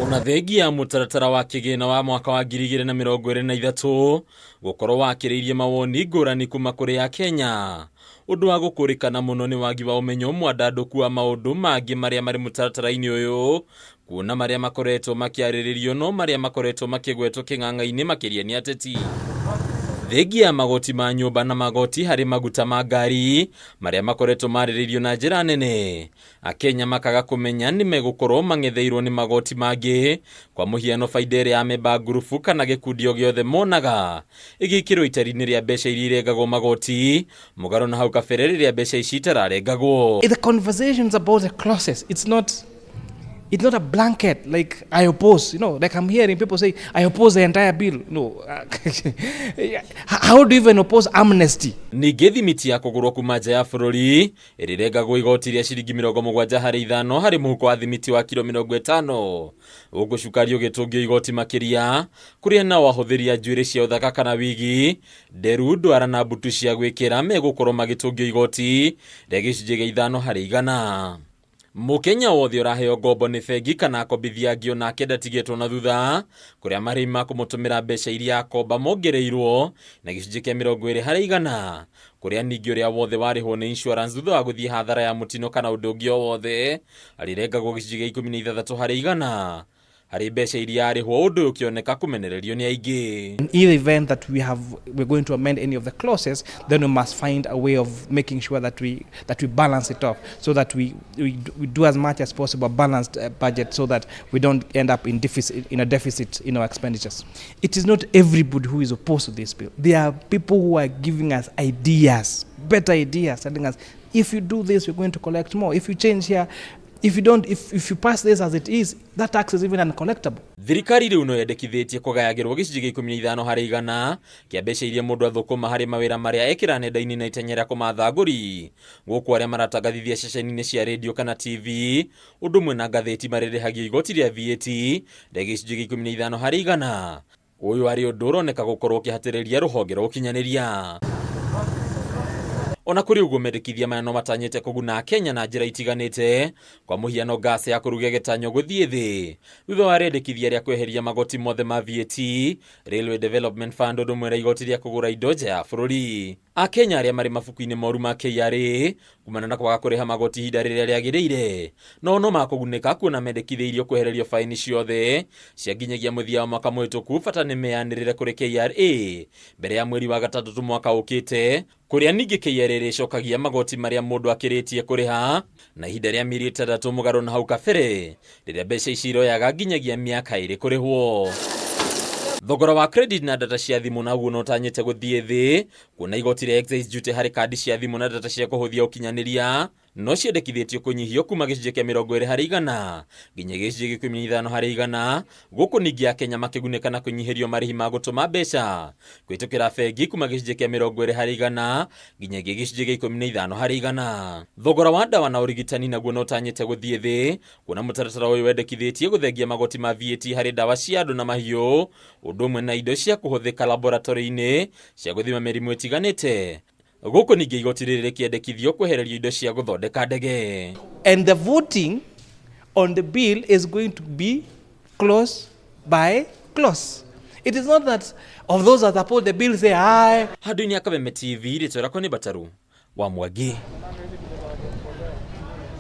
Ona thengia ya mũtaratara wa kĩgĩna wa mwaka wa 2023 gũkorwo wakĩrĩirie mawoni ngũrani kuma kũrĩ Akenya, ũndũ wa gũkũrĩkana mũno nĩ wagi wa ũmenyo mwandandũku wa maũndũ mangĩ marĩa marĩ mũtaratara-inĩ ũyũ, kuona marĩa makoretwo makĩarĩrĩrio no marĩa makoretwo makĩgwetwo kĩng'ang'a-inĩ makĩria nĩ ateti. Thengia ya magoti ma nyũmba na magoti harĩ maguta ma ngari marĩa makoretwo marĩrĩirio na njĩra nene, Akenya makaga kũmenya nĩ megũkorwo mang'etheirwo nĩ magoti mangĩ, kwa mũhiano baida ĩrĩa amemba ngurubu kana gĩkundi o gĩothe monaga ĩgĩkĩrwo itari-inĩ rĩa mbeca iria irengagwo magoti, mũgarũ na hau kabere rĩrĩa mbeca ici itararengagwo. The conversations about the clauses, it's not a blanket like I oppose, like I'm hearing people say, "I oppose the entire bill." No. How do you even oppose amnesty? Ningĩ thimiti ya kũgũrwo kuma nja ya bũrũri ĩrĩrengagwo igoti rĩa ciringi 75 harĩ mũhuko wa thimiti wa kiro 50, gũkũ cukari ũgĩtũngio igoti makĩria, kũrĩa nao ahũthĩri a njuĩrĩ cia ũthaka kana wigi, nderu, ndwara na mbutu cia gwĩkĩra megũkorwo magĩtũngio igoti rĩa 5%. Mũkenya wothe ũraheo ngombo nĩ bengi kana akombithia angĩ onake ndatigĩtwo na thutha, kũrĩa marĩhi ma kũmũtũmĩra mbeca iria akomba mongereirwo na 20%, kũrĩa ningĩ ũrĩa wothe warĩhwo nĩ insurance thutha wa gũthiĩ hathara ya mũtino kana ũndũ ũngĩ o wothe arĩrengagwo 16% harĩ mbeca iria arĩhwo, ũndũ ũyũ ũkĩoneka kũmenererio nĩ aingĩ. In either event that we're going to amend any of the clauses, then we must find a way of making sure that we balance it off, so that we do as much as possible a balanced budget, so that we don't end up in a deficit in our expenditures. It is not everybody who is opposed to this bill. There are people who are giving us ideas, better ideas, telling us, "If you do this, we're going to collect more. If you change here, if you don't, if you pass this as it is, that tax is even uncollectible." Thirikari rĩu no yendekithĩtie kũgayagĩrwo 15% kĩa mbeca iria mũndũ athũkũma harĩ mawĩra marĩa ekĩra nenda-inĩ na itanya rĩa kũmatha agũri, gũkũ arĩa maratangathithia ceceni-inĩ cia rĩndio kana TV ũndũ ũmwe na ngathĩti marĩrĩhagio igoti rĩa VAT rĩa 15%. Ũyũ arĩ ũndũ ũroneka gũkorwo ũkĩhatĩrĩria rũhonge rwa ũkinyanĩria. Ona kũrĩ ũguo, mendekithia maya no matanyĩte kũguna Akenya na njĩra itiganĩte, kwa mũhiano ngasi ya kũruga ĩgĩtanywo gũthiĩ thĩ thutha wa rĩendekithia rĩa kweheria magoti mothe ma VAT, Railway Development Fund ũndũ ũmwe na igoti rĩa kũgũra indo nja ya bũrũri. Akenya arĩa marĩ mabuku-inĩ moru ma KRA kumana na kwaga kũrĩha magoti ihinda rĩrĩa rĩagĩrĩire no makũgunĩka kuona mendekithĩirio kwehererio baini ciothe cia nginyagia mũthia wa mwaka mũhĩtũku, bata nĩ meanĩrĩre kũrĩ KRA mbere ya mweri wa gatandatũ mwaka ũkĩte, kũrĩa ningĩ KRA ĩrĩcokagia magoti marĩa mũndũ akĩrĩtie kũrĩha na ihinda rĩa mĩeri 6, mũgarũ na hau kabere rĩrĩa mbeca ici iroyaga nginyagia mĩaka 2 kũrĩhwo. Thogora wa credit na data cia thimũ naguo no ũtanyĩte gũthiĩ thĩ, kuona igoti rĩa excise duty harĩ kandi cia thimũ na data cia kũhũthia ũkinyanĩria no ciendekithĩtio kũnyihio kuma 20% nginya 15%, gũkũ ningĩ Akenya makĩgunĩka na kũnyihĩrio marĩhi ma gũtũma mbeca kũhĩtũkĩra bengi kuma 20% nginyagia 15%. Thogora wa ndawa na ũrigitani naguo no ũtanyĩte gũthiĩ thĩ, kuona mũtaratara ũyũ wendekithĩtie gũthengia magoti ma VAT harĩ ndawa cia andũ na mahiũ ũndũ ũmwe na indo cia kũhũthĩka laboratory-inĩ cia gũthima mĩrimũ ĩtiganĩte, gũkũ ningĩ igoti rĩrĩ rĩkĩendekithio kwehererio indo cia gũthondeka ndege. And the voting on the bill is going to be clause by clause. It is not that of those that support the bill say aye. Handũ-inĩ ya Kameme TV, rĩtwa rĩakwa nĩ Bataru wa Mwangi.